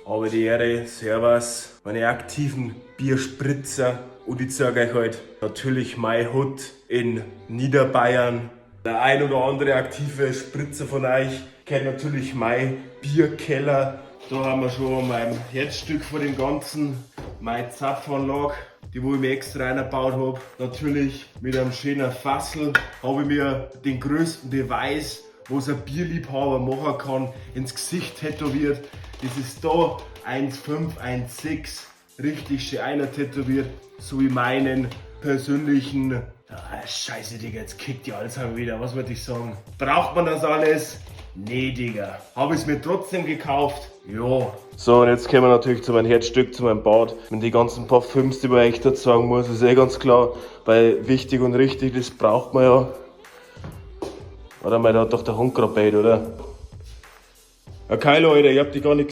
Habe die Ehre, servus, meine aktiven Bierspritzer. Und ich zeige euch heute natürlich meine Hut in Niederbayern. Der ein oder andere aktive Spritzer von euch kennt natürlich mein Bierkeller. Da haben wir schon mein Herzstück von dem Ganzen, meine Zapfanlage, die, wo ich mir extra eingebaut habe. Natürlich mit einem schönen Fassel habe ich mir den größten Beweis, was ein Bierliebhaber machen kann, ins Gesicht tätowiert. Das ist da 1516, richtig schön einer tätowiert, so wie meinen persönlichen. Ah, scheiße, Digga, jetzt kickt die Alzheimer wieder. Was wollte ich sagen? Braucht man das alles? Nee, Digga. Habe ich es mir trotzdem gekauft? Ja. So, und jetzt kommen wir natürlich zu meinem Herzstück, zu meinem Bad. Mit die ganzen Parfüms, die man echt dazu sagen muss, ist eh ganz klar. Weil wichtig und richtig, das braucht man ja. Warte mal, da hat doch der Hund gerade bellt, oder? Okay, Leute, ich hab die gar nicht